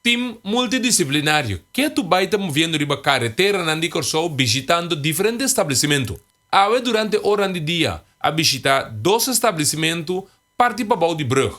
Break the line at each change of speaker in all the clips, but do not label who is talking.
Tim multidisiplinario ketu bai ta moviendo riba kareteranan di Kòrsou bishitando diferente establesimentu. Awe durante oran di dia a bishita dos establesimentu parti pabou di brùg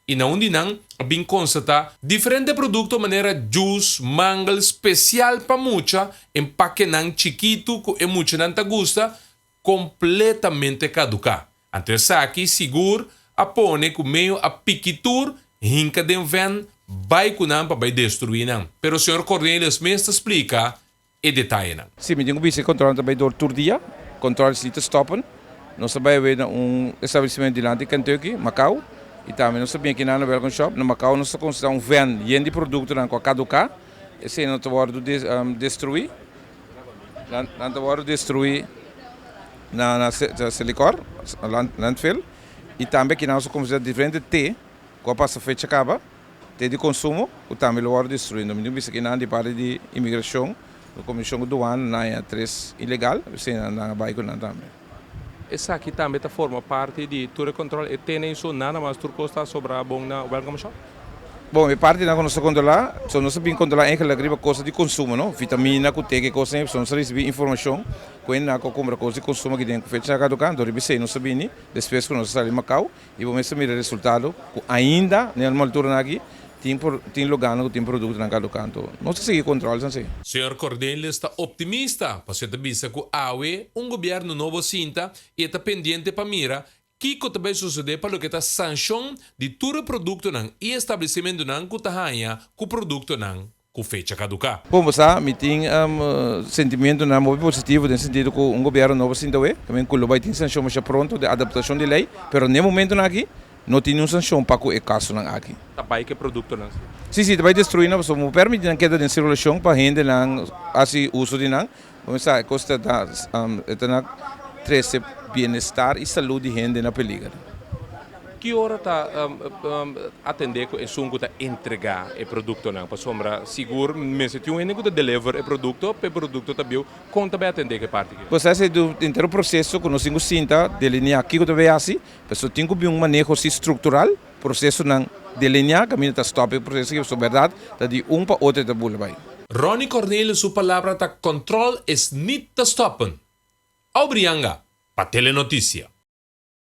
i na un di nan a bin konstatá diferente produkto manera djus, mangel spesial pa mucha, empakenan chikitu ku e muchanan ta gusta, kompletamente kaduká. Anto esaki sigur a pone ku medio a piki tur hinka den vèn bai ku nan pa bai destruí nan. Pero señor Cornelius mes ta splika e detayenan.
Sí, mi tin ku bisa e kòntròlnan ta bai dor tur dia. Kòntròl si ta stòpen. Nos ta bai awe na un establesimentu dilanti Kentucky, Macau, i tambe nos ta bin akinan na Welcome Shop. Na Macau nos ta konstatá un vèn yen di produktonan ku a kaduká. Esei nan ta wòrdu destruí. Nan ta wòrdu destruí na na Selikor, landfill. I tambe akinan nos ta konstatá diferente te ku a pasa fecha kaba. Te di konsumo ku tambe lo wòrdu destruí. No mi tin bisa ki nan di parti di imigrashon, komishon ku duana nan haña tres ilegal, p'esei nan a bai ku nan tambe.
Esaki tambe ta forma parti di tur e kontrol, e tene i su nada mas tur kos ta sobra bon na Welcome Shop?
Bon, e partinan ku nos ta kontrolá, so nos ta bin kontrolá eigenlik riba kos di konsumo, no? Vitamina ku te, ki kosnan ei, pasobra nos ta risibí informashon ku hende nan ku a kumpra kos di konsumo aki den ku fecha kaduká, anto riba esei nos ta bini despues ku nos a sali Macau. I bo mester mira e resultado ku ainda na e altura aki tin por tin lugánan ku tin produktonan kaduká. Anto nos ta sigui kontrol esei.
Señor Cornelius ta optimista pasobra e ta bisa ku awe un gobièrnu nobo sinta i e ta pendiente pa mira kiko ta bai sosodé pa loke ta sanshon di tur e produktonan i establesimentunan ku ta haña ku produktonan ku fecha kaduká.
Bon, bo sa, mi tin sentimentonan hopi positivo den sentido ku un gobièrnu nobo sinta awe, kaminda ku lo bai tin sanshon masha pronto den adaptashon di lei, pero n'e momentonan aki no tin niun sanshon pa ku e kasonan aki.
Ta bai ku e produktonan si?
Si, si, ta bai destruí nan pasobra bo permití nan keda den sirkulashon pa hendenan hasi uso di nan. Bo sa, e kos ta e ta na trese bienestar i salud di hende na peliger.
Ki ora ta atendé ku esun ku ta entregá e produktonan? Pasobra sigur mester tin un hende ku ta deliver e produkto, pa e produkto ta bieu. Kon ta bai atendé ku e parti aki?
Pues esei ta henter un proseso ku nos tin ku sinta delineá kiko ta bai hasi, pasobra tin ku bin un maneho si struktural, prosesonan delineá kaminda ta stòp e proseso aki, pasobra bèrdat ta di un pa otro e ta bula bai.
Ronnie Cornelius su palabra ta Control is niet te stoppen. Aubrey Yanga pa Telenoticia.